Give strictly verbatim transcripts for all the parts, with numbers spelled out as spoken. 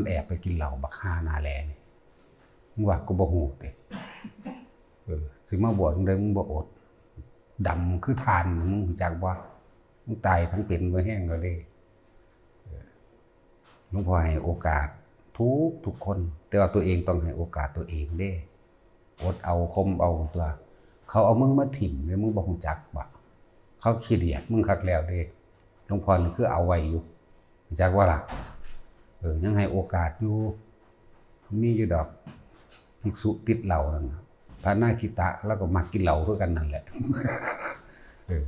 แอบไปกินเหล้าบักห่าหน้าแหล่นี่ มึงว่ากูบ่ฮู้ติ เออ สิมาบวชมึงได้ มึงบ่อด ดำคือถ่าน มึงรู้จักบ่ มึงตายทั้งเป็นบ่แห้งก็เลย เออ หลวงพ่อให้โอกาสทุกทุกคน แต่ว่าตัวเองต้องให้โอกาสตัวเองเด้ อดเอา ข่มเอาตัว เขาเอามึงมาถิ่มเลย มึงบ่รู้จักบ่ เขาขี้เดียดมึงคักแล้วเด้ หลวงพ่อนี่คือเอาไว้อยู่ รู้จักบ่ล่ะ เออ ยังให้โอกาสอยู่ มีอยู่ดอก ภิกษุติดเหล้านั่นน่ะ พระนาคิตะ แล้วก็มักกินเหล้าคือกันนั่นแหละ เออ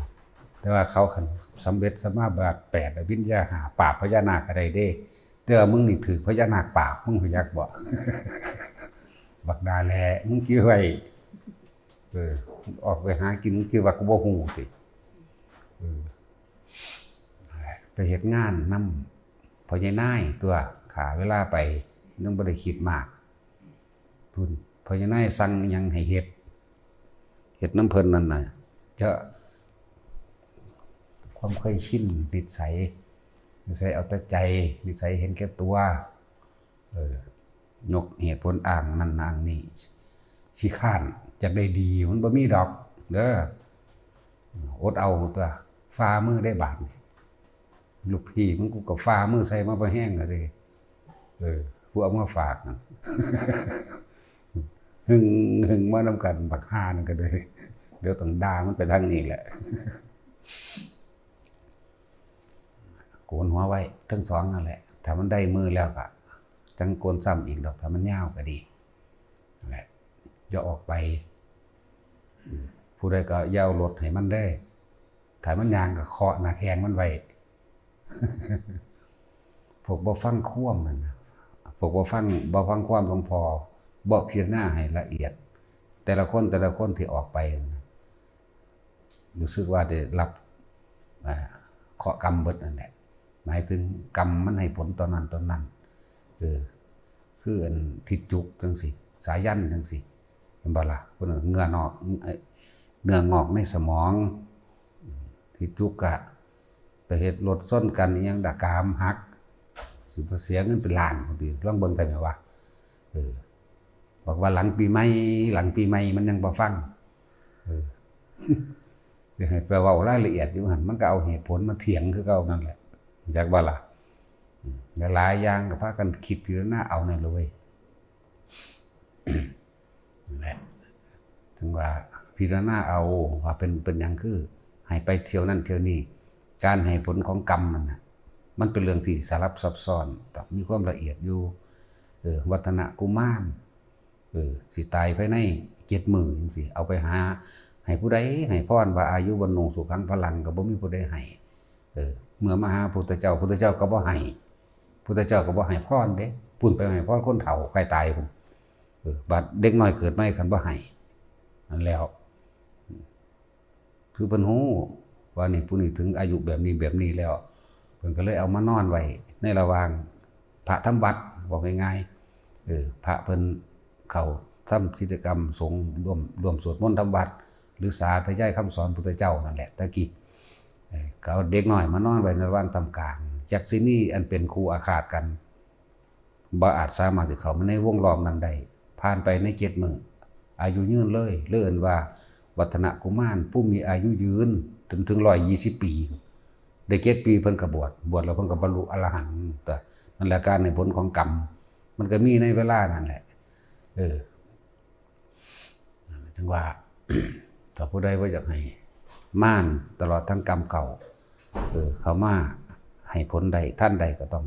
แต่ว่าเขาคันสำเร็จสมาบัติแปด อภิญญาห้า ปราบพญานาคก็ได้เด้ แต่ว่ามึงนี่ถืกพญานาคปราบ มึงรู้จักบ่ บักหน้าแหล่ มึงคิดไว้ เออ ออกไปหากิน มึงคิดว่ากูบ่ฮู้ติ เออ ไปเฮ็ดงานนำพ่อใหญ่นายตัว ฆ่าเวลาไป ยังบ่ได้คิดมาก ทุน พ่อใหญ่นายสั่งอิหยังให้เฮ็ด เฮ็ดนำเพิ่นนั่นน่ะ จะ ความเคยชิน นิสัย นิสัยเอาแต่ใจ นิสัยเห็นแก่ตัว เออ ยกเหตุผลอ้างนั่นอ้างนี่ ขี้คร้าน อยากได้ดี มันบ่มีดอก เด้อ อดเอาตัว ฝ่ามือได้บาดนี่ ลูกพี่มึงกูก็ฝ่ามือใส่มาบ่แห้งก็เลย เออ กูเอามาฝากนั่น หึง หึงมานำกัน บักห่านั่นก็เลย เดี๋ยวต้องด่ามันไปทางนี้แหละ โกนหัวไว้ทั้งสองนั่นแหละ ถ้ามันได้มือแล้วก็จั่งโกนซ้ำอีกดอก ถ้ามันยาวก็ดี นั่นแหละ อย่าออกไป อืม ผู้ใดก็อย่าเอารถให้มันเด้อ ถ้ามันย่างก็เคาะหน้าแข้งมันไว้ พวกบ่ฟังความนั่นน่ะ พวกบ่ฟัง บ่ฟังความหลวงพ่อ บ่พิจารณาให้ละเอียด แต่ละคน แต่ละคนที่ออกไปนั่นน่ะ รู้สึกว่าได้รับ อ่า เคราะห์กรรมเบิดนั่นแหละ หมายถึงกรรมมันให้ผลตอนนั้นตอนนั้น เออ คืออันทิจุจังซี่ สายันจังซี่ เห็นบ่ล่ะ เพิ่นว่าเหงื่อนอก เอ้ย เนื้องอกในสมอง ทิจุกะ ไปเฮ็ดรถชนกันอิหยังดะ กรามหัก สิบ่เสียเงินเป็นล้านพุ้นติ ลองเบิ่งได้แหมวะ เออ บอกว่าหลังปีใหม่ หลังปีใหม่ มันยังบ่ฟัง เออ สิให้ไปเว้ารายละเอียดอยู่หั่น มันก็เอาเหตุผลมาเถียงคือเก่านั่นแหละ รู้จักบ่ล่ะ อืม หลายๆอย่างก็พากันคิดพิจารณาเอานั่นเลย นั่นแหละ ถึงว่าพิจารณาเอาว่าเป็น เป็นหยังคือให้ไปเที่ยวนั่นเที่ยวนี่ การให้ผลของกรรมนั่นน่ะ มันเป็นเรื่องที่สลับซับซ้อน ต้องมีความละเอียดอยู่ เออ วัฒนกุมาร เออ สิตายภายในเจ็ดมื้อจังซี้ เอาไปหาให้ผู้ใดให้พรว่าอายุวัณโณสุขังพลัง ก็บ่มีผู้ใดให้ เออ เมื่อมาหาพุทธเจ้า พุทธเจ้าก็บ่ให้ พุทธเจ้าก็บ่ให้พรเด้ พุ้นไปให้พรคนเฒ่าใกล้ตายพุ้น เออ บัดเด็กน้อยเกิดใหม่คันบ่ให้ นั่นแล้ว คือเพิ่นฮู้ว่านี่ผู้นี้ถึงอายุแบบนี้แบบนี้แล้ว เพิ่นก็เลยเอามานอนไว้ในระหว่างพระทำวัด บอกง่ายๆ เออ พระเพิ่นเข้าทำกิจกรรมสงฆ์ ร่วม ร่วมสวดมนต์ทำวัด หรือสาธยายคำสอนพุทธเจ้านั่นแหละ ตะกี้ เออ ก็เอาเด็กน้อยมานอนไว้ในระหว่างท่ามกลาง จักสิมีอันเป็นคู่อาฆาตกัน บ่อาจสามารถสิเข้ามาในวงล้อมนั้นได้ ผ่านไปในเจ็ดมื้อ อายุยืนเลย เลยเอิ้นว่าวัฒนกุมาร ผู้มีอายุยืนจนถึงร้อยยี่สิบปี ได้เจ็ดปีเพิ่นก็บวช บวชแล้วเพิ่นก็บรรลุอรหันต์ แต่นั่นแหละ การให้ผลของกรรม มันก็มีในเวลานั่นแหละ เออ จั่งว่า ถ้าผู้ใดบ่อยากให้มารตลอดทั้งกรรมเก่า เออ เข้ามาให้ผลได้ทันใดก็ต้อง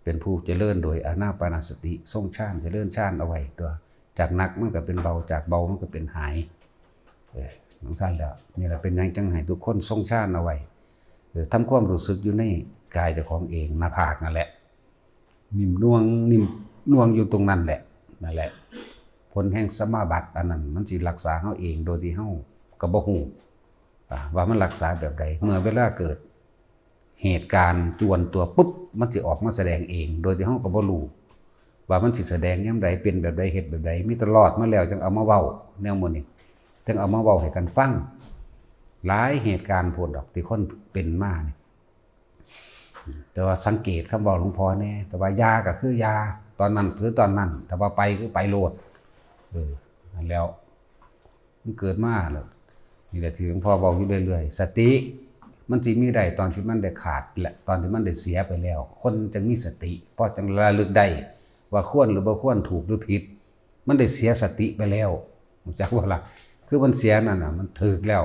เป็นผู้เจริญโดยอานาปานสติ ทรงฌาน เจริญฌานเอาไว้ตัว จากหนักมันก็เป็นเบา จากเบามันก็เป็นหาย เออ จั่งซั้นแล้ว นี่แหละเป็นหยังจั่งให้ทุกคนทรงฌานเอาไว้ เออ ทำความรู้สึกอยู่ในกายเจ้าของเอง หน้าผากนั่นแหละ นิ่มนวล นิ่มนวลอยู่ตรงนั้นแหละ นั่นแหละ ผลแห่งสมาบัติอันนั้น มันสิรักษาเฮาเอง โดยที่เฮาก็บ่ฮู้ อ่า ว่ามันรักษาแบบใด เมื่อเวลาเกิดเหตุการณ์จวนตัวปุ๊บ มันสิออกมาแสดงเอง โดยที่เฮาก็บ่รู้ ว่ามันสิแสดงยามใด เป็นแบบใด เฮ็ดแบบใด มีแต่รอดมาแล้วจั่งเอามาเว้า แนวหมู่นี้ จั่งเอามาเว้าให้กันฟัง หลายเหตุการณ์โพดดอกที่คนเป็นมานี่ แต่ว่าสังเกตคำเว้าหลวงพ่อแหน่ แต่ว่ายาก็คือยา ตอนนั้นคือตอนนั้น แต่ว่าไปคือไปโลด เออ นั่นแหล้ว มันเกิดมาแล้ว นี่แหละที่หลวงพ่อเว้าอยู่เรื่อยๆ สติ มันสิมีได้ตอนที่มันได้ขาด และตอนที่มันได้เสียไปแล้ว คนจั่งมีสติ เพราะจั่งระลึกได้ว่าควรหรือบ่ควร ถูกหรือผิด มันได้เสียสติไปแล้ว รู้จักบ่ล่ะ คือมันเสียนั่นน่ะ มันถืกแล้ว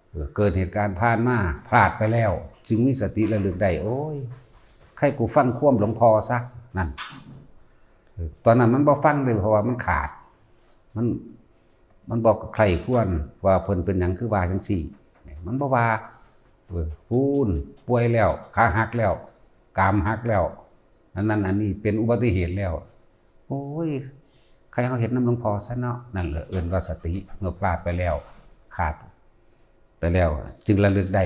เออ เกิดเหตุการณ์ผ่านมา พลาดไปแล้ว จึงมีสติระลึกได้ โอ้ย ใครกูฟังความหลวงพ่อซะ นั่น เออ ตอนนั้นมันบ่ฟังเลย เพราะว่ามันขาด มัน มันบ่ใคร่ครวญว่าเพิ่นเป็นหยังคือว่าจั่งซี้ มันบ่ว่า เออ พู้น ป่วยแล้ว ขาหักแล้ว กรามหักแล้ว อันนั้นอันนี้เป็นอุบัติเหตุแล้ว โอ้ย ใครเฮาเฮ็ดนำหลวงพ่อซะเนาะ นั่นแหละเอิ้นว่าสติ เมื่อพลาดไปแล้ว ขาดไปแล้ว จึงระลึกได้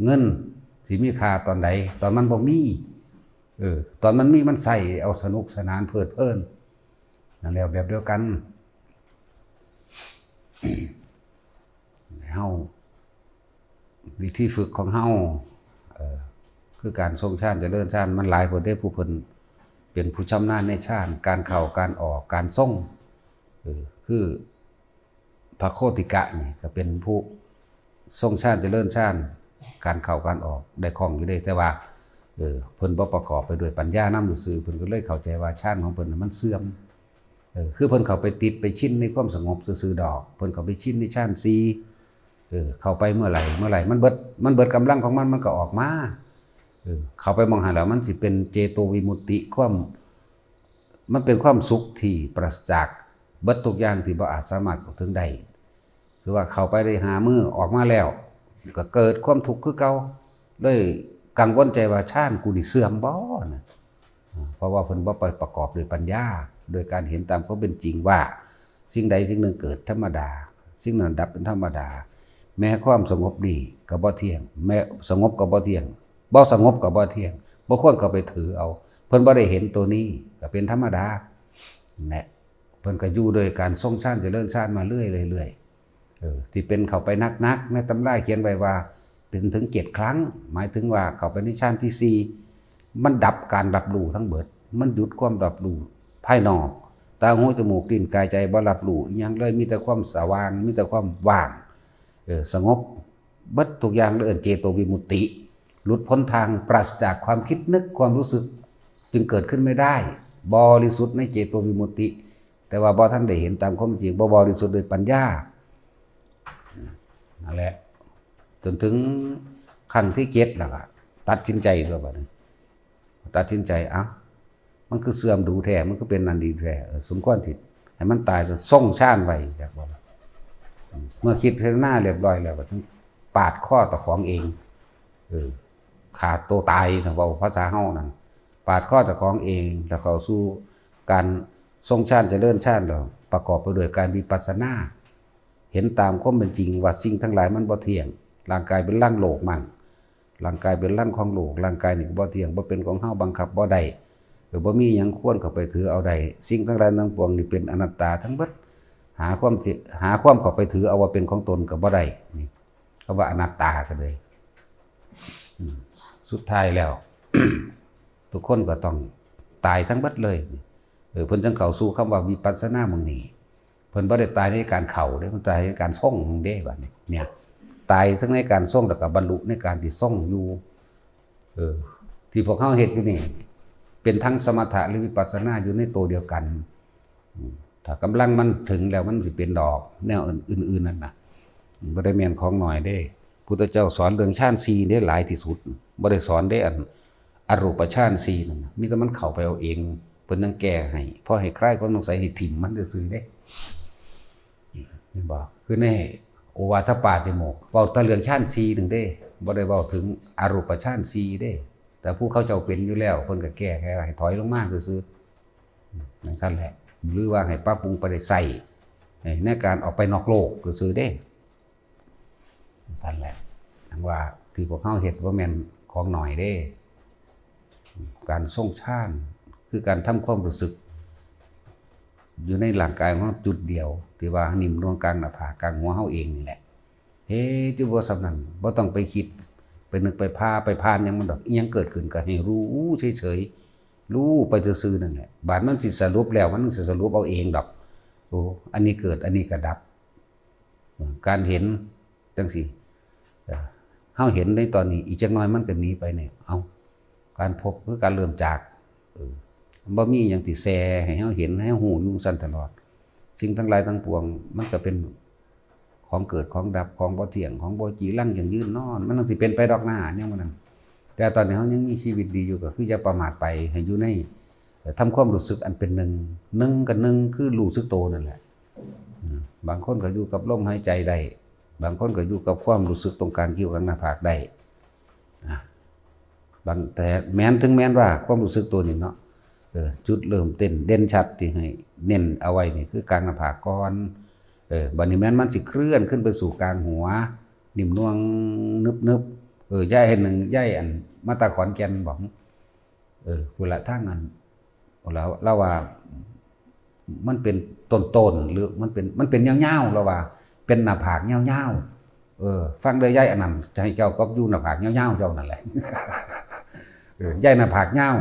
เงินสิมีค่าตอนใด ตอนมันบ่มี เออ ตอนมันมีมันใช้เอาสนุกสนานเพลิดเพลิน นั่นแหละ แบบเดียวกัน เฮา วิธีฝึกของเฮา เอ่อ คือการทรงฌานเจริญฌาน มันหลายโพดเด้ ผู้เพิ่นเป็นผู้ชำนาญในฌาน การเข้า การออก การทรง เออ คือพระโคติกะนี่ก็เป็นผู้ทรงฌานเจริญฌาน การเข้า การออกได้คล่องอยู่เด้ แต่ว่า เออ เพิ่นบ่ประกอบไปด้วยปัญญานำซื่อๆ เพิ่นก็เลยเข้าใจว่าฌานของเพิ่นน่ะมันเสื่อม เออ คือเพิ่นเข้าไปติดไปชินในความสงบซื่อๆดอก เพิ่นเข้าไปชินในฌานสี่ เออ เข้าไปเมื่อไหร่ เมื่อไหร่ มันเบิด มันเบิดกำลังของมัน มันก็ออกมา เออ เข้าไปหม่องหั้นแล้ว มันสิเป็นเจโตวิมุตติ ความ มันเป็นความสุขที่ปราศจากเบิดทุกอย่างที่บ่อาจสามารถเข้าถึงได้ คือว่าเข้าไปได้ห้ามื้อ ออกมาแล้ว ก็เกิดความทุกข์คือเก่า เลยกังวลใจว่าฌานกูนี่เสื่อมบ่นะ อ่า เพราะว่าเพิ่นบ่ไปประกอบด้วยปัญญา โดยการเห็นตามความเป็นจริงว่า สิ่งใดสิ่งหนึ่งเกิดธรรมดา สิ่งนั้นดับเป็นธรรมดา แม้ความสงบนี่ก็บ่เที่ยง แม้สงบก็บ่เที่ยง บ่สงบก็บ่เที่ยง บ่ควรเข้าไปถือเอา เพิ่นบ่ได้เห็นตัวนี้ ก็เป็นธรรมดา นั่นแหละ เพิ่นก็อยู่โดยการทรงฌานเจริญฌานมาเรื่อยๆ เรื่อยๆ เออ ที่เป็นเข้าไปหนักๆ ในตำราเขียนไว้ว่าเป็นถึงเจ็ดครั้ง หมายถึงว่าเข้าไปในฌานที่สี่ มันดับการรับรู้ทั้งเบิด มันหยุดความรับรู้ภายนอก ตา หู จมูก ลิ้น กาย ใจ บ่รับรู้อิหยังเลย มีแต่ความสว่าง มีแต่ความว่าง เออ สงบ เบิดทุกอย่างเลย เอิ้นเจโตวิมุตติ หลุดพ้นทางปราศจากความคิดนึก ความรู้สึก จึงเกิดขึ้นไม่ได้ บริสุทธิ์ในเจโตวิมุตติ แต่ว่าบ่ทันได้เห็นตามความจริง บ่บริสุทธิ์ด้วยปัญญา นั่นแหละ จนถึงขั้นที่เจ็ดแล้วก็ตัดสินใจตัวบัดนี้ ตัดสินใจ เอ้า มันคือเสื่อมดูแท้ มันคือเป็นนั่นดีแท้ เออ สมควรสิให้มันตาย ซะ ทรงฌานไว้ จักบ่ล่ะ เมื่อคิดพิจารณาเรียบร้อยแล้ว ก็ต้องปาดคอเจ้าของเอง เออ ฆ่าตัวตาย ถ้าเว้าภาษาเฮานั่น ปาดคอเจ้าของเอง แล้วเข้าสู่การทรงฌานเจริญฌาน แล้วประกอบไปด้วยการวิปัสสนา เห็นตามความเป็นจริงว่าสิ่งทั้งหลายมันบ่เที่ยง ร่างกายเป็นรังโลกมั่ง ร่างกายเป็นรังของโลก ร่างกายนี่ก็บ่เที่ยง บ่เป็นของเฮา บังคับบ่ได้ เออ บ่มีหยังควรเข้าไปถือเอาได้ สิ่งทั้งหลายทั้งปวงนี่เป็นอนัตตาทั้งเบิด หาความสิ หาความเข้าไปถือเอาว่าเป็นของตนก็บ่ได้ นี่ คำว่าอนัตตาก็เลย อืม สุดท้ายแล้ว ทุกคนก็ต้องตายทั้งเบิดเลย เออ เพิ่นจั่งเข้าสู่คำว่าวิปัสสนาหม่องนี้ เพิ่นบ่ได้ตายในการเข้าเด้ เพิ่นตายในการทรงเด้ บัดนี้ เนี่ย ตายทั้งในการทรง แล้วก็บรรลุในการที่ทรงอยู่ เออ ที่พวกเฮาเฮ็ดอยู่นี่ เป็นทั้งสมถะหรือวิปัสสนาอยู่ในตัวเดียวกัน อืม ถ้ากำลังมันถึงแล้วมันสิเป็นดอก แนวอื่นๆนั่นน่ะ บ่ได้แม่นของน้อยเด้ พุทธเจ้าสอนเรื่องฌานสี่เด้ หลายที่สุด บ่ได้สอนเด้ อันอรูปฌานสี่นั่นน่ะ มีแต่มันเข้าไปเอาเอง เพิ่นยังแก้ให้ พอให้คลายความสงสัยให้ถิ่มมันซื่อๆเด้ เห็นบ่ คือในโอวาทปาติโมกข์ เว้าแต่เรื่องฌานสี่หนึ่งเด้ บ่ได้เว้าถึงอรูปฌานสี่เด้ แต่ผู้เขาเจ้าเป็นอยู่แล้ว เพิ่นก็แก้แค่ให้ถอยลงมาซื่อๆ จั่งซั้นแหละ หรือว่าให้ปรับปรุงไปได้ใช้ในการออกไปนอกโลกซื่อๆเด้ นั่นแหละ จั่งว่าที่พวกเฮาเฮ็ดบ่แม่นของน้อยเด้ การทรงฌานคือการทำความรู้สึก อยู่ในร่างกายของเฮาจุดเดียว ที่ว่านิ่มนวลกลางหน้าผากกลางหัวเฮาเองนี่แหละ เฮ็ดอยู่บ่ส่ำนั้น บ่ต้องไปคิด ไป นึกไปพาไปผ่านหยังมันดอก อิหยังเกิดขึ้นก็ให้รู้เฉยๆ รู้ไปซื่อๆ นั่นแหละ บาดมันสิสรุปแล้ว มันสิสรุปเอาเองดอก โอ้ อันนี้เกิด อันนี้ก็ดับ การเห็นจังซี่ เอ่อ เฮาเห็นในตอนนี้ อีกจักหน่อยมันก็หนีไปเนี่ย เอา การพบคือการเริ่มจาก เออ บ่มีหยังสิแซ่ให้เฮาเห็น ให้เฮาฮู้อยู่ซั่นตลอด สิ่งทั้งหลายทั้งปวง มันก็เป็นของเกิดของดับ ของบ่เที่ยง ของบ่จีรังยั่งยืนนอน มันจั่งสิเป็นไปดอกหน้า แนวนั้น แต่ตอนนี้เฮายังมีชีวิตดีอยู่ ก็คืออย่าประมาทไป ให้อยู่ใน เอ่อ ทำความรู้สึกอันเป็นหนึ่ง หนึ่งกับหนึ่งคือรู้สึกโตนั่นแหละ อืม บางคนก็อยู่กับลมหายใจได้ บางคนก็อยู่กับความรู้สึกตรงกลางคิ้วกลางหน้าผากได้ อ่ะ บาง แต่แม้น ถึงแม้นว่าความรู้สึกตัวนี่เนาะ เออ จุดเริ่มเต้นเด่นชัดที่ให้เน้นเอาไว้นี่คือกลางหน้าผากก่อน เออ บัดนี้แม้นมันสิเคลื่อนขึ้นไปสู่กลางหัว นิ่มนวล นึบๆ เออ ย้ายให้หนึ่ง ย้ายอัน มาตาขอนแก่นบอก เออ พุ้นละทางอัน แล้ว แล้วว่า มันเป็นต้นๆ หรือมันเป็น มันเป็นยาวๆ แล้วว่า เป็นหน้าผากยาวๆ เออ ฟังเด้อ ย้ายอันนั้น จะให้เจ้าก็อยู่หน้าผากยาวๆ เจ้านั่นแหละ เออ ย้ายหน้าผากยาว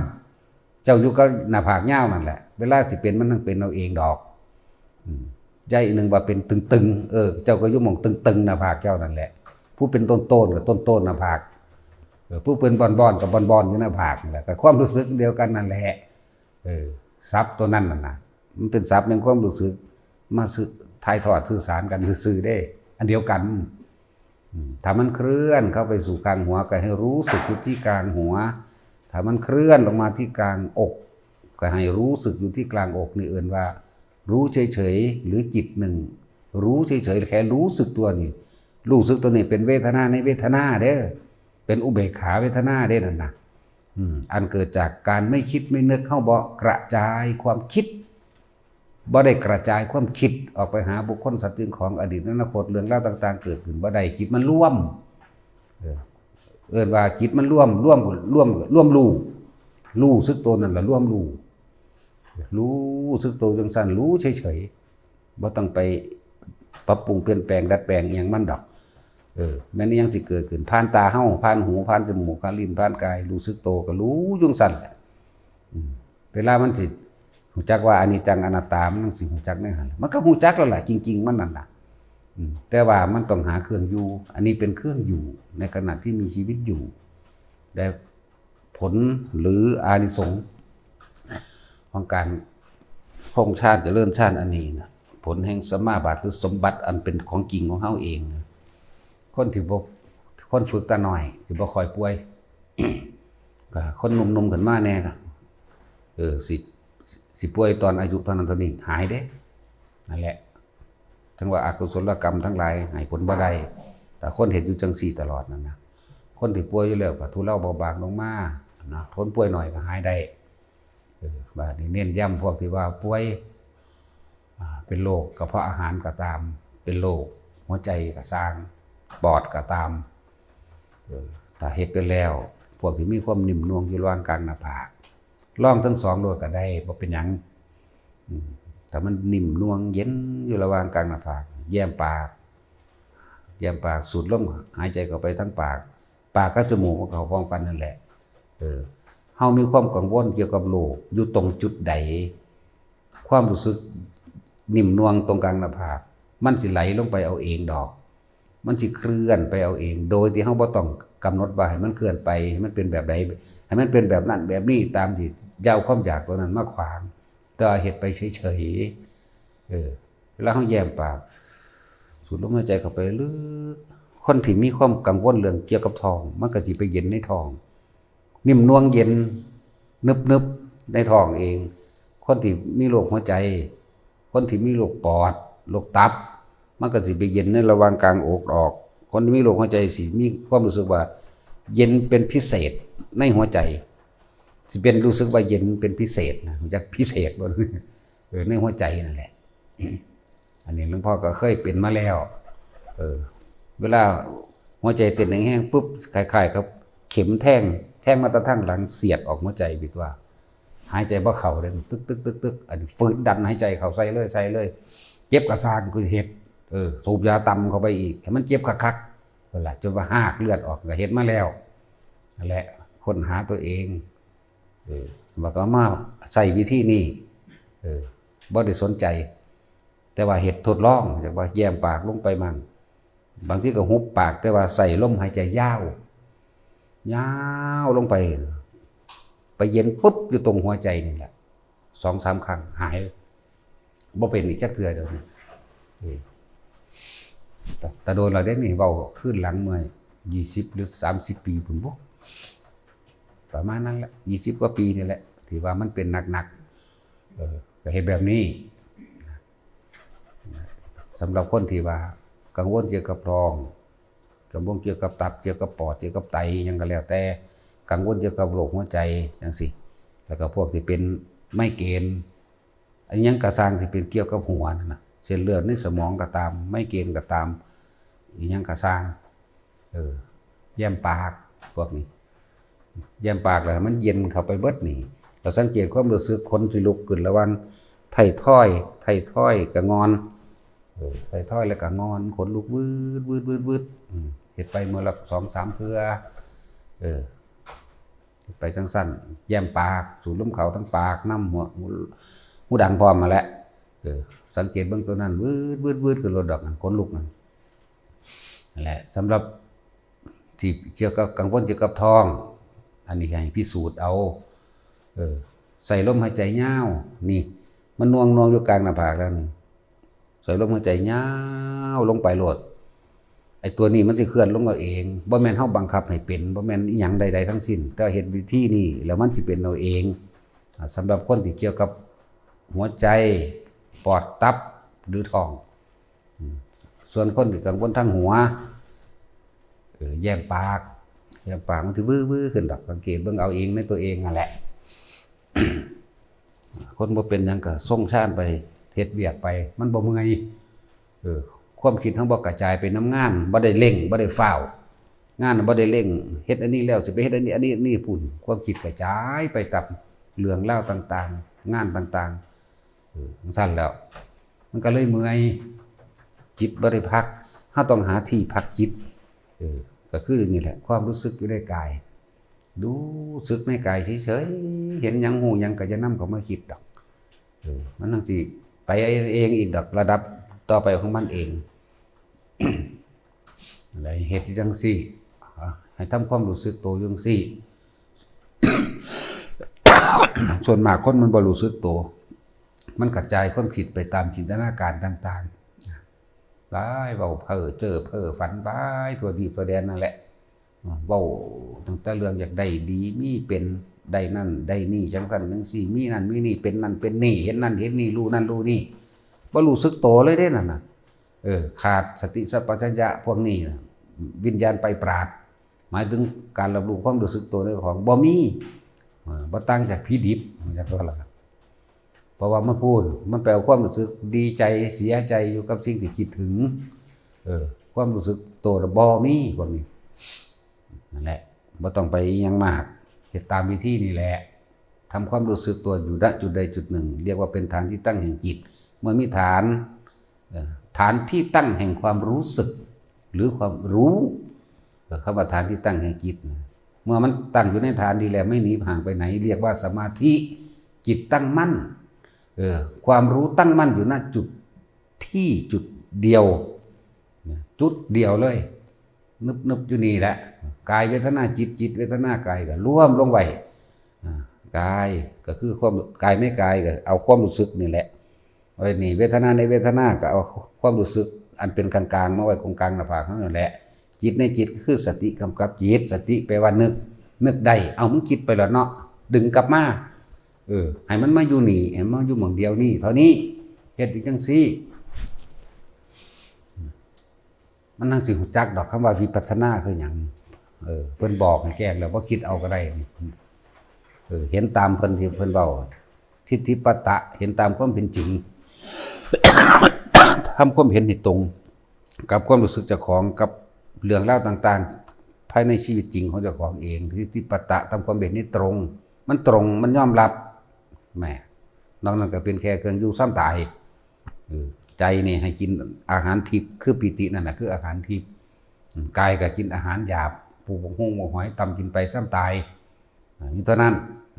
เจ้าอยู่กับหน้าผากยาวนั่นแหละ เวลาสิเป็นมันต้องเป็นเอาเองดอก อืม ย้ายอีกหนึ่งว่าเป็นตึงๆ เออ เจ้าก็อยู่หม่องตึงๆ หน้าผากเจ้านั่นแหละ ผู้เป็นต้นๆ ก็ต้นๆ หน้าผาก เออ ผู้เป็นบอนๆ ก็บอนๆ อยู่หน้าผากนั่นแหละ ก็ความรู้สึกเดียวกันนั่นแหละ เออ ศัพท์ตัวนั้นน่ะนะ มันเป็นศัพท์แห่งความรู้สึก มาสื่อ ถ่ายทอดสื่อสารกันซื่อๆ เด้ อันเดียวกัน อืม ถ้ามันเคลื่อนเข้าไปสู่กลางหัว ก็ให้รู้สึกอยู่ที่กลางหัว ถ้ามันเคลื่อนลงมาที่กลางอก ก็ให้รู้สึกอยู่ที่กลางอก นี่เอิ้นว่า รู้เฉยๆ หรือจิตหนึ่ง รู้เฉยๆ แค่รู้สึกตัวนี่ รู้สึกตัวนี่เป็นเวทนาในเวทนาเด้อ เป็นอุเบกขาเวทนาเด้นั่นนะ อืม อันเกิดจากการไม่คิดไม่นึก เฮาบ่กระจายความคิด บ่ได้กระจายความคิดออกไปหาบุคคลสัตว์สิ่งของอดีตอนาคต เรื่องราวต่างๆ เกิดขึ้นบ่ได้ จิตมันรวม เออ เอิ้นว่าจิตมันรวม รวม รวม รวมรู้ รู้สึกตัวนั่นล่ะ รวมรู้ รู้สึกตัวจังซั่น รู้เฉยๆ บ่ต้องไปปรับปรุงเปลี่ยนแปลงดัดแปลงอิหยังมันดอก เออ แม่นอิหยังสิเกิดขึ้น ผ่านตาเฮา ผ่านหู ผ่านจมูก ผ่านลิ้น ผ่านกาย รู้สึกตัวก็รู้อยู่จังซั่นแหละ อืม เวลามันสิฮู้จักว่าอนิจจังอนัตตา มันสิฮู้จักแนวนั้น มันก็ฮู้จักแล้วล่ะ จริงๆ มันนั่นน่ะ อืม แต่ว่ามันต้องหาเครื่องอยู่ อันนี้เป็นเครื่องอยู่ในขณะที่มีชีวิตอยู่ และผลหรืออานิสงส์ของการครองฌานเจริญฌานอันนี้นะ ผลแห่งสมาบัติหรือสมบัติอันเป็นของจริงของเฮาเองนะ คนที่บ่ คนฝึกแต่น้อย สิบ่ค่อยป่วย ก็คนหนุ่มๆ ขึ้นมาแน่ก็ เออ สิ สิป่วยตอนอายุเท่านั้นเท่านี้ หายเด้ นั่นแหละ ถึงว่าอกุศลกรรมทั้งหลายให้ผลบ่ได้ แต่คนเฮ็ดอยู่จังซี่ตลอดนั่นนะ คนที่ป่วยอยู่แล้วก็ทุเลาเบาบางลงมานะ คนป่วยน้อยก็หายได้ เออ บาดนี้เน้นย้ำพวกที่ว่าป่วย อ่า เป็นโรคกระเพาะอาหารก็ตาม เป็นโรคหัวใจก็ซ่าง ปอดก็ตาม เออ ถ้าเฮ็ดไปแล้ว พวกที่มีความนิ่มนวลอยู่ระหว่างกลางหน้าผาก ลองทั้งสองโลดก็ได้ บ่เป็นหยัง อืม ถ้ามันนิ่มนวลเย็นอยู่ระหว่างกลางหน้าผาก แย้มปาก แย้มปาก สูดลมหายใจเข้าไปทางปาก ปากกับจมูกมันเข้าพร้อมกันนั่นแหละ เออ เฮามีความกังวลเกี่ยวกับโรคอยู่ตรงจุดใด ความรู้สึกนิ่มนวลตรงกลางหน้าผาก มันสิไหลลงไปเอาเองดอก มันสิเคลื่อนไปเอาเอง โดยที่เฮาบ่ต้องกำหนดว่าให้มันเคลื่อนไป ให้มันเป็นแบบใด ให้มันเป็นแบบนั้นแบบนี้ ตามที่เย้าความอยากตัวนั้นมาขวาง แต่ว่าเฮ็ดไปเฉยๆ เออ เวลาเฮาแย้มปาก สูดลมหายใจเข้าไปลึก คนที่มีความกังวลเรื่องเกี่ยวกับท้อง มันก็สิไปเย็นในท้อง นิ่มนวลเย็น นึบๆ ในท้องเอง คนที่มีโรคหัวใจ คนที่มีโรคปอด โรคตับ มันก็สิไปเย็นในระหว่างกลางอกออก คนที่มีโรคหัวใจสิมีความรู้สึกว่าเย็นเป็นพิเศษในหัวใจ สิเป็นรู้สึกว่าเย็นเป็นพิเศษนะ รู้จักพิเศษบ่ เออ ในหัวใจนั่นแหละ อันนี้หลวงพ่อก็เคยเป็นมาแล้ว เออ เวลาหัวใจเต้นแฮงๆ ปุ๊บ คล้ายๆ กับเข็มแทง แทงมาแต่ทางหลัง เสียดออกหัวใจ บิดว่า หายใจบ่เข้าเลย ตึกๆๆๆ อันนี้ฝืนดันหายใจเข้า ใส่เลย ใส่เลย เจ็บกะซ่าง คือเฮ็ด เออ สูบยาต่ำเข้าไปอีก ให้มันเจ็บคักๆ นั่นล่ะ จนว่าฮากเลือดออก ก็เฮ็ดมาแล้ว และค้นหาตัวเอง เออ ว่าก็มาใช้วิธีนี้ เออ บ่ได้สนใจ แต่ว่าเฮ็ดทดลอง อยากว่าแย้มปากลงไปมั่ง บางทีก็หุบปาก แต่ว่าใส่ลมหายใจยาว ยาวลงไป ไปเย็นปุ๊บอยู่ตรงหัวใจนี่แหละ สองสามครั้งหาย บ่เป็นอีกจักเทื่อเดียวนี้ เออ แต่แต่โดนเราได้นี่ เว้าคืนหลังเมื่อยี่สิบหรือสามสิบปีพุ้นบ่ ประมาณนั้นแหละ ยี่สิบกว่าปีนี่แหละ ที่ว่ามันเป็นหนักๆ เออ ก็เฮ็ดแบบนี้ สำหรับคนที่ว่ากังวลเกี่ยวกับท้อง กังวลเกี่ยวกับตับ เกี่ยวกับปอด เกี่ยวกับไต หยังก็แล้วแต่ กังวลเกี่ยวกับโรคหัวใจจังซี้ แล้วก็พวกที่เป็นไมเกรน อันหยังกะซ่างที่เป็นเกี่ยวกับหัวนั่นน่ะ เส้นเลือดในสมองก็ตาม ไมเกรนก็ตาม อีหยังกะซ่าง เออ แย้มปาก พวกนี้ แย้มปากแล้วมันเย็นเข้าไปเบิดนี่ เราสังเกตความรู้สึกขนสิลุกขึ้นระหว่างไททอย ไททอยกับงอน เออ ไททอยแล้วก็งอน ขนลุกวืดวืดวืดวืด อืม เฮ็ดไปมื้อละสองสามเทื่อ เออ ไปจังซั่น แย้มปาก สูดลมเข้าทางปากนำ หัว หูดังพร้อมมาแหละ เออ สังเกตเบิ่งตัวนั้น วืดวืดวืดขึ้นโลดดอกนั่น ขนลุกนั่น นั่นแหละ สำหรับที่เกี่ยวกับกังวลเกี่ยวกับท้อง อันนี้ให้พิสูจน์เอา เออ ใส่ลมหายใจยาว นี่ มันหน่วงๆ อยู่กลางหน้าผากแล้วนี่ ใส่ลมหายใจยาวลงไปโลด ไอ้ตัวนี้มันสิเคลื่อนลงเอาเอง บ่แม่นเฮาบังคับให้เป็น บ่แม่นอิหยังใดๆ ทั้งสิ้น แต่เฮ็ดวิธีนี้แล้วมันสิเป็นเอาเอง อ่า สำหรับคนที่เกี่ยวกับหัวใจ ปอด ตับ หรือท้อง อืม ส่วนคนที่กังวลทางหัว เออ แย้มปาก แย้มปากมันสิวื้อๆ ขึ้นดอก สังเกตเบิ่งเอาเองในตัวเองนั่นแหละ คนบ่เป็นหยังก็ทรงฌานไป เฮ็ดเวียกไป มันบ่เมื่อย เออ ความคิดเฮาบ่กระจายไปนำงาน บ่ได้เร่ง บ่ได้ฟ้าว งานบ่ได้เร่ง เฮ็ดอันนี้แล้วสิไปเฮ็ดอันนี้ อันนี้ อันนี้พู้น ความคิดกระจายไปกับเรื่องราวต่างๆ งานต่างๆ เออ จั่งซั้นแล้ว มันก็เลยเมื่อย จิตบ่ได้พัก เฮาต้องหาที่พักจิต เออ ก็คือนี่แหละ ความรู้สึกอยู่ในกาย รู้สึกในกายเฉยๆ เห็นหยังฮู้หยังก็อย่านำเข้ามาคิดดอก เออ มันจั่งสิไปเองอีกดอก ระดับต่อไปของมันเอง อะไรเฮ็ดจั่งซี้ อ่ะ ให้ทำความรู้สึกโตอยู่จั่งซี้ ส่วนมากคนมันบ่รู้สึกโต มันกระจายความคิดไปตามจินตนาการต่างๆ ไปเว้าเพ้อเจ้อเพ้อฝันไปทั่วทีบทั่วแดนนั่นแหละ เว้าตั้งแต่เรื่องอยากได้ดี มีเป็น ได้นั่นได้นี่ จั่งซั้นจั่งซี้ มีนั่นมีนี่ เป็นนั่นเป็นนี่ เห็นนั่นเห็นนี่ รู้นั่นรู้นี่ บ่รู้สึกโตเลยเด้นั่นน่ะ เออ ขาดสติสัมปชัญญะพวกนี้น่ะ วิญญาณไปปราด หมายถึงการรับรู้ความรู้สึกโตในของบ่มี เออ บ่ต่างจากผีดิบ จั่งซั้นล่ะ เพราะว่ามันพูด มันไปเอาความรู้สึกดีใจเสียใจอยู่กับสิ่งที่คิดถึง เออ ความรู้สึกโตน่ะบ่มีพวกนี้ นั่นแหละ บ่ต้องไปอิหยังมาก เฮ็ดตามวิธีนี่แหละ ทำความรู้สึกตัวอยู่ ณ จุดใดจุดหนึ่ง เรียกว่าเป็นฐานที่ตั้งแห่งจิต เมื่อมีฐาน เอ่อ ฐานที่ตั้งแห่งความรู้สึก หรือความรู้ เอ่อ คำว่าฐานที่ตั้งแห่งจิตนะ เมื่อมันตั้งอยู่ในฐานดีแล้ว ไม่หนีห่างไปไหน เรียกว่าสมาธิ จิตตั้งมั่น เอ่อ ความรู้ตั้งมั่นอยู่ ณ จุดที่จุดเดียว นะ จุดเดียวเลย นึบๆ อยู่นี่แหละ กายเวทนาจิต จิตเวทนากายก็รวมลงไว้ อ่า กายก็คือความ กายในกายก็เอาความรู้สึกนี่แหละ ไว้นี่ เวทนาในเวทนาก็เอาความรู้สึกอันเป็นกลางๆ มาไว้ตรงกลางหน้าผากเฮานั่นแหละ จิตในจิตก็คือสติกำกับจิต สติแปลว่านึก นึกได้ เอา มึงคิดไปแล้วเนาะ ดึงกลับมา เออ ให้มันมาอยู่นี่ ให้มันอยู่หม่องเดียวนี่ เท่านี้ เฮ็ดอยู่จั่งซี้ มันจั่งสิรู้จักดอกคำว่าวิปัสสนาคือหยัง เออ เพิ่นบอกให้แจ้งแล้ว บ่คิดเอาก็ได้ เออ เห็นตามเพิ่นที่เพิ่นเว้า ทิฏฐิปัตตะ เห็นตามความเป็นจริง ทำความเห็นให้ตรงกับความรู้สึกเจ้าของ กับเรื่องราวต่างๆ ภายในชีวิตจริงของเจ้าของเอง ทิฏฐิปัตตะ ทำความเห็นให้ตรง มันตรง มันยอมรับ แหม นอกนั้นก็เป็นแค่เครื่องอยู่ซ่อนตาย เออ ใจนี่ให้กินอาหารทิพย์ คือปีตินั่นน่ะ คืออาหารทิพย์ อืม กายก็กินอาหารหยาบ ปลูกบักฮุ่งบักหอยตำกินไปซ้ำตาย อ่า มีเท่านั้น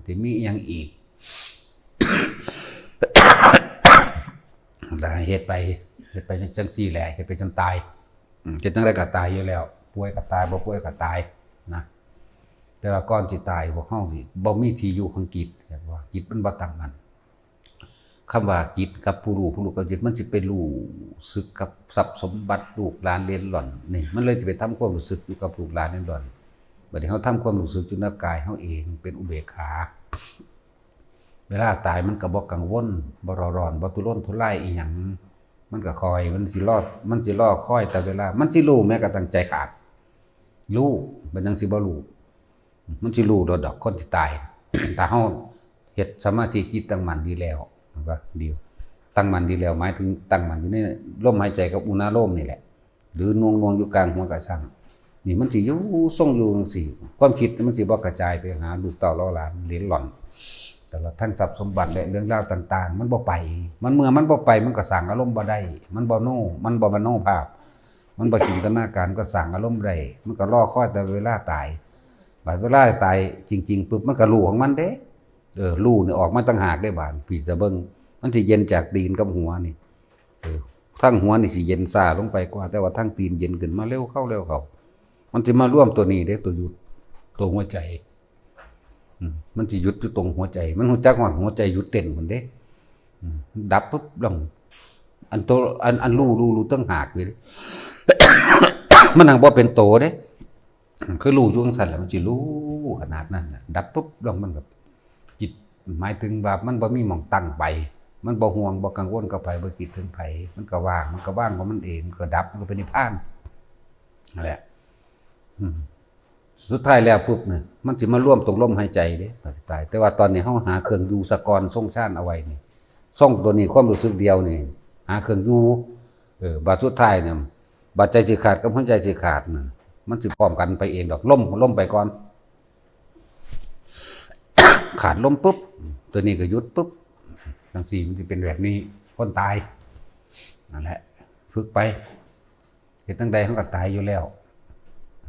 สิมีอิหยังอีก แล้วเฮ็ดไป เฮ็ดไปจังซี่แหละ เฮ็ดไปจนตาย อืม เฮ็ดจั่งใดก็ตายอยู่แล้ว ป่วยก็ตาย บ่ป่วยก็ตายนะ แต่ว่าก่อนสิตาย พวกเฮาสิบ่มีที่อยู่ของจิต เห็นบ่ จิตมันบ่ตั้งมั่น คำว่าจิตกับผู้รู้ ผู้รู้กับจิต มันสิไปรู้สึกกับทรัพย์สมบัติ ลูกหลานเหลนหล่อน นี่ มันเลยสิไปทำความรู้สึกอยู่กับลูกหลานเหลนหล่อน บัดนี้เฮาทำความรู้สึกอยู่ในกายเฮาเอง เป็นอุเบกขา เวลาตายมันก็บ่กังวล บ่เร่าร้อน บ่ทุรนทุรายอิหยัง มันก็คอย มันสิรอ มันสิรอคอยแต่เวลา มันสิรู้แม้กระทั่งใจขาด รู้ เป็นจั่งสิบ่รู้ มันสิรู้โดดดอกคนที่ตาย ถ้าเฮาเฮ็ดสมาธิจิตตั้งมั่นดีแล้ว มันก็ดี ตั้งมั่นดีแล้ว หมายถึงตั้งมั่นอยู่ในลมหายใจกับอุณาโลมนี่แหละ หรือหน่วงๆอยู่กลางหัวกะซัง นี่มันสิอยู่ทรงอยู่จั่งซี้ ความคิดมันสิบ่กระจายไปหาลูกเต้าเหล่าหลานเหลนหล่อน ตลอดทั้งทรัพย์สมบัติและเรื่องราวต่างๆ มันบ่ไป มันเมื่อมันบ่ไป มันก็สร้างอารมณ์บ่ได้ มันบ่โน มันบ่มโนภาพ มันบ่จินตนาการ ก็สร้างอารมณ์บ่ได้ มันก็รอคอยแต่เวลาตาย บัดเวลาตายจริงๆปุ๊บ มันก็รู้ของมันเด้ เออ รู้นี่ออกมาต่างหากได้บาด พี่จะเบิ่ง มันสิเย็นจากตีนกับหัวนี่ เออ ทั้งหัวนี่สิเย็นช้าลงไปกว่า แต่ว่าทั้งตีนเย็นขึ้นมาเร็วเข้าเร็วเข้า มันสิมารวมตัวนี้เด้ ตัวหยุด ตัวหัวใจ อืม มันสิหยุดอยู่ตรงหัวใจ มันรู้จักฮอดหัวใจหยุดเต้นพุ้นเด้ อืม ดับปุ๊บลง อันตัว อัน อันรู้ รู้ รู้ต่างหากเลยเด้ มันหังบ่เป็นโตเด้ คือรู้อยู่จั่งซั้นแหละ มันสิรู้ขนาดนั้นน่ะ ดับปุ๊บลงมันแบบ จิต หมายถึงว่ามันบ่มีหม่องตั้งไป มันบ่ห่วง บ่กังวลกับไผ บ่คิดถึงไผ มันก็ว่าง มันก็ว่างของมันเอง มันก็ดับ มันก็เป็นนิพพาน นั่นแหละ อืม สุดท้ายแล้วปุ๊บเนี่ย มันสิมารวมตรงลมหายใจเด้ ตาย แต่ว่าตอนนี้เฮาหาเครื่องอยู่ซะก่อน ทรงฌานเอาไว้นี่ ทรงตัวนี้ ความรู้สึกเดียวนี่ หาเครื่องอยู่ เออ บาดสุดท้ายเนี่ย บาดใจสิขาดกับหัวใจสิขาดน่ะ มันสิพร้อมกันไปเองดอก ลม ลมไปก่อน ขาดลมปุ๊บ ตัวนี้ก็หยุดปุ๊บ จั่งซี้มันสิเป็นแบบนี้ คนตาย นั่นแหละ ฝึกไป เฮ็ดจั่งใดเฮาก็ตายอยู่แล้ว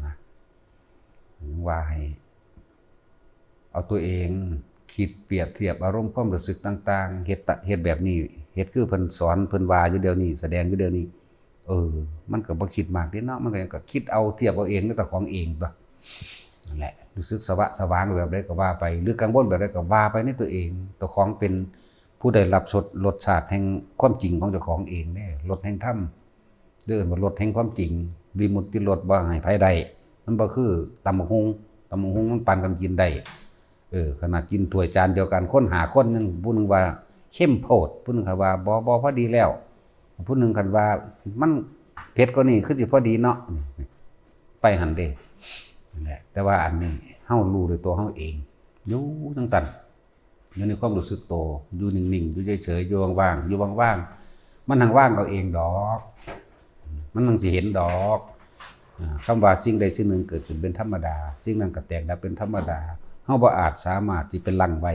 นะ ยังว่าให้ เอาตัวเองคิดเปรียบเทียบอารมณ์ความรู้สึกต่างๆ เฮ็ดตะ เฮ็ดแบบนี้ เฮ็ดคือเพิ่นสอน เพิ่นว่าอยู่เดี๋ยวนี้ แสดงอยู่เดี๋ยวนี้ เออ มันก็บ่คิดมากเด้เนาะ มันก็ ก็คิดเอา เทียบเอาเองกับเจ้าของเองตั๊ว นั่นแหละ รู้สึกสวะสวางแบบใดก็ว่าไป หรือกังวลแบบใดก็ว่าไปในตัวเอง เจ้าของเป็นผู้ได้รับรส รสชาติแห่งความจริงของเจ้าของเองเด้ รสแห่งธรรม เรียกว่ารสแห่งความจริง วิมุตติรส บ่ให้ไผได้ มันบ่คือตำบักหุ่ง ตำบักหุ่งมันปานกันกินได้ เออ ขนาดกินถ้วยจานเดียวกัน คนห้าคนยัง ผู้หนึ่งว่าเข้มโพด ผู้หนึ่งก็ว่าบ่ บ่ พอดีแล้ว ผู้หนึ่งคันว่ามันเผ็ดกว่านี้ คือสิพอดีเนาะ ไปหั่นเด้ นั่นแหละ แต่ว่าอันนี้เฮารู้ด้วยตัวเฮาเอง อยู่จั่งซั้น อยู่ในความรู้สึกโต อยู่นิ่งๆ อยู่เฉยๆ อยู่ว่างๆ อยู่ว่างๆ มันหังว่างเอาเองดอก มันหังสิเห็นดอก อ่า คำว่าสิ่งใดสิ่งหนึ่งเกิดขึ้นเป็นธรรมดา สิ่งนั้นก็แตกดับเป็นธรรมดา เฮาบ่อาจสามารถสิไปลังไว้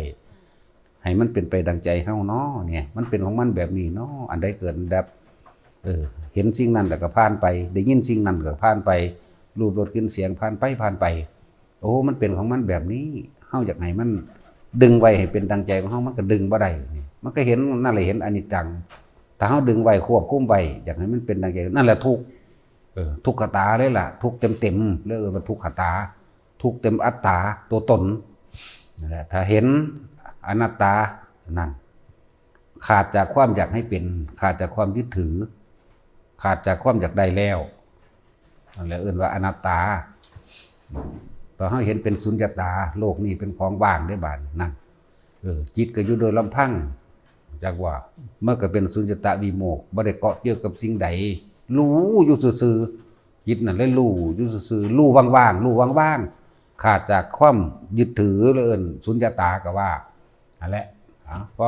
ให้มันเป็นไปดังใจเฮาเนาะ เนี่ย มันเป็นของมันแบบนี้เนาะ อันใดเกิดดับ เออ เห็นสิ่งนั้นแล้วก็ผ่านไป ได้ยินสิ่งนั้นก็ผ่านไป รูปรสกลิ่นเสียงผ่านไป ผ่านไป โอ้ มันเป็นของมันแบบนี้ เฮาอยากให้มันดึงไว้ให้เป็นดังใจของเฮา มันก็ดึงบ่ได้นี่ มันก็เห็น นั่นแหละ เห็นอนิจจัง ถ้าเฮาดึงไว้ ควบคุมไว้ อยากให้มันเป็นดังใจ นั่นแหละทุกข์ เออ ทุกขตาเลยล่ะ ทุกข์เต็มๆ เลย เอิ้นว่าทุกขตา ทุกข์เต็มอัตตา ตัวตน นั่นแหละ ถ้าเห็นอนัตตา นั่น ขาดจากความอยากให้เป็น ขาดจากความยึดถือ ขาดจากความอยากได้แล้ว นั่นแหละเอิ้นว่าอนัตตา พอเฮาเห็นเป็นสุญญตา โลกนี้เป็นของว่างเด้บาดนี้ นั่น เออ จิตก็อยู่โดยลำพัง จักว่า มันก็เป็นสุญญตาวิโมกข์ บ่ได้เกาะเกี่ยวกับสิ่งใด รู้อยู่ซื่อๆ จิตนั่นเลยรู้อยู่ซื่อๆ รู้ว่างๆ รู้ว่างๆ ขาดจากความยึดถือ เลยเอิ้นสุญญตาก็ว่า นั่นแหละ อ่ะ พอ